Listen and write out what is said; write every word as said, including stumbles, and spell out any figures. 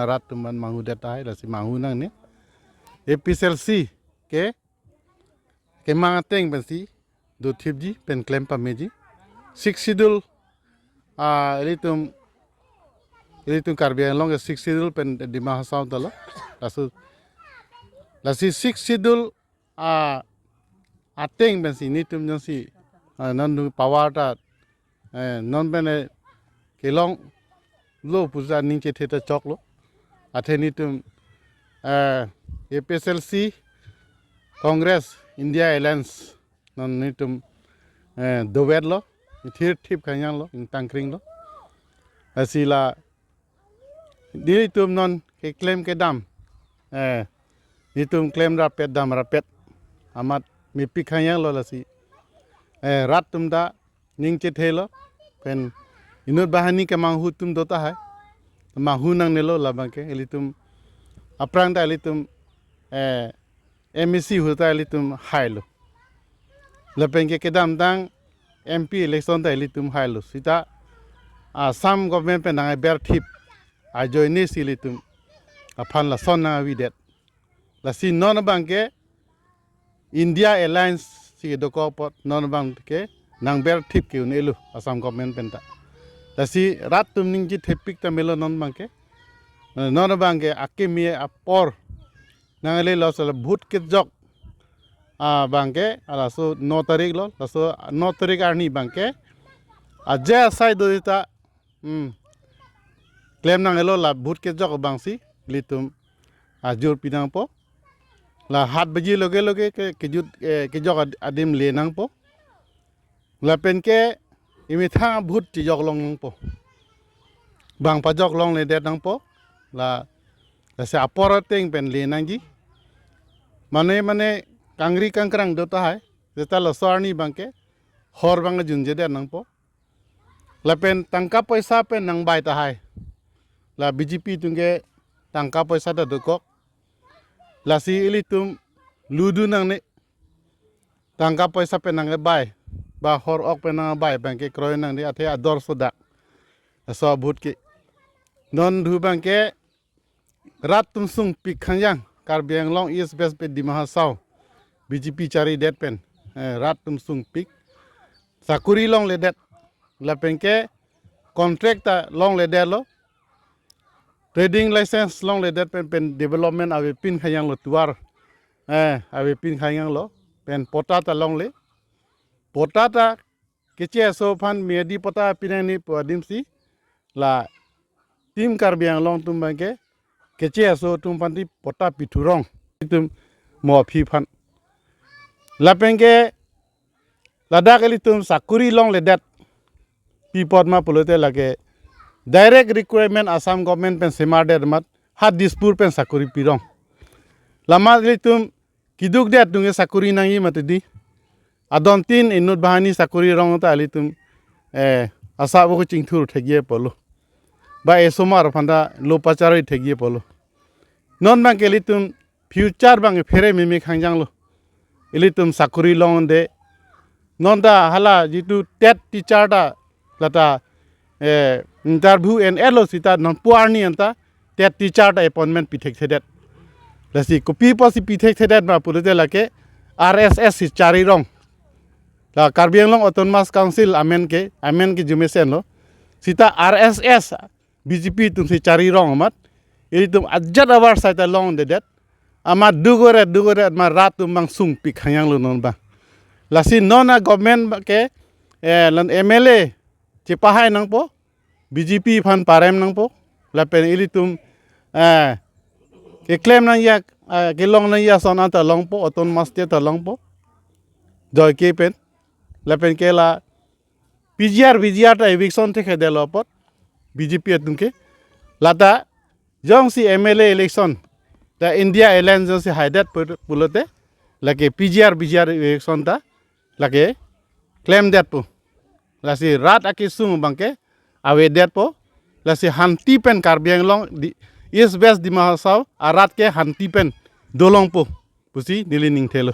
Rat atum aphan manghudet tahai, lasi manghu nangne. A P H L C ke kemang ateng pensi dothipji pen klem pameji. Sixth Schedule, ah, ilitum, ilitum Karbi Anglong ke Sixth Schedule pen Dima Hasao ta lo. Laso, lasi Sixth Schedule, ah, ateng pensi nelitum jongsi, ah, non power ta, eh, non pen, eh, kelonglo pusi aning chethe ta choklo. Athe nelitum, eh, A P H L C, Congress, India Alliance, non nelitum, eh, dovetlo, thirthip khangjanglo, ingtangkringlo. Lasi la nelitum non keklem kedam, eh, nelitum klem rapet dam rapet amat mepik khangjanglo lasi, eh, rat atum ta ning chethelo, pen inut banghini kemanghu atum do tahai, manghu nangnelo labang ke. Ilitum aphrang ta ilitum, eh, M A C hu ta ilitum hailo. Lapen ke kedamtang M P election ta ilitum hailo. Sita Assam government pen nangberthip ajoine si ilitum aphan lason nangvidet. Lasi non abang ke India Alliance si dokok apot non abang ke nangberthip ke un-elo Assam government pen ta. Lasi rat atum ning chethepik ta melo non abang ke. Non abang ke akimi apor nangle lo sala vote kejok abang ke, ah, laso no tarik lo, laso no tarik arni abang ke ajai asai do ta, hmm, klem nangnelo, la vote kejok abangsi ilitum ajor pi nangpo. La hat baji loge loge ke kejut, eh, kejok ad-, adim le nangpo. Lapen ke imethang vote chejok long nangpo. Bang pajok longledet nangpo. La, lasi apor ateng pen le nangji. Mane mane kangri kangkrang do tahai. Seta laso arni abang ke hor abang junjedet nangpo. Lapen tangka poisa pen nangbai tahai. La B J P atum ke tangka poisa ta dokok. Lasi ilitum ludu nangne, tangka poisa pen nangbai, ba hor ok pen nangbai abang ke kroi nangne, athe ador sodak. Laso vote ke. Non dhu abang ke rat atum sungpik khangjang, Karbi Anglong East West pen Dima Hasao B J P charidet pen, eh, rat atum sungpik. Sakuri longledet. Lapen ke contract ta longledetlo. Trading license longledet pen, pen development avepin khangjanglo, tovar, eh, avepin khangjanglo. Pen patta ta longle. Patta ta Keche aso aphan miyadi patta pi nangne pu adimsi la Team Karbi Anglong atum abang ke Keche aso atum aphan ti patta pithurong, itum mo aphi aphan. Lapen ke ladak ilitum sakuri longledet pi apot ma pulote lake direct requirement Assam government pen semardet amat ha Dispur pen sakuri pirong. Lama ilitum keduk det atum ke sakuri nangji mati di. Adon tin inut banghini sakuri rong ta ilitum, eh, asa bo chingthur thekji apotlo. Ba esomar aphan ta lo pachari thekji apotlo. Non abang ke ilitum future abang phere meme khangjanglo. Ilitum sakuri longde. Non ta hala jitu TET teacher ta lata, eh, interview en-etlo seta non pu arni anta TET teacher ta appointment pithekthedet. Lasi kopi apotsi pithekthedet ma pulote lake R S S si chari rong. La Karbi Anglong Autonomous Council amen ke, amen ke jumesenlo. Seta R S S B J P atumsi chari rong amat ilitum ajat abar sai ta longdedet. Amat dugoret dugoret ma rat atum abang sungpik khangjanglo non abang. Lasi non a government ke, eh, lan M L A chepahai nangpo, B J P aphan parem nangpo, lapen ilitum, eh, keklem nangji, eh, kelong nangji ason anta longpo, Autonomous State ta longpo. Joike pen, lapen ke la P G R, V G R ta eviction thekthedetlo apot, B J P atum ke. Lata jongsi M L A election ta India Alliance jongsi haidet pu-, pulote, lake P G R, V G R election ta lake klemdetpo. Lasi rat akesung abang ke avedetpo. Lasi hanti pen Karbi Anglong di, East West Dima Hasao arat ke hanti pen dolongpo pusi neli ning thelo.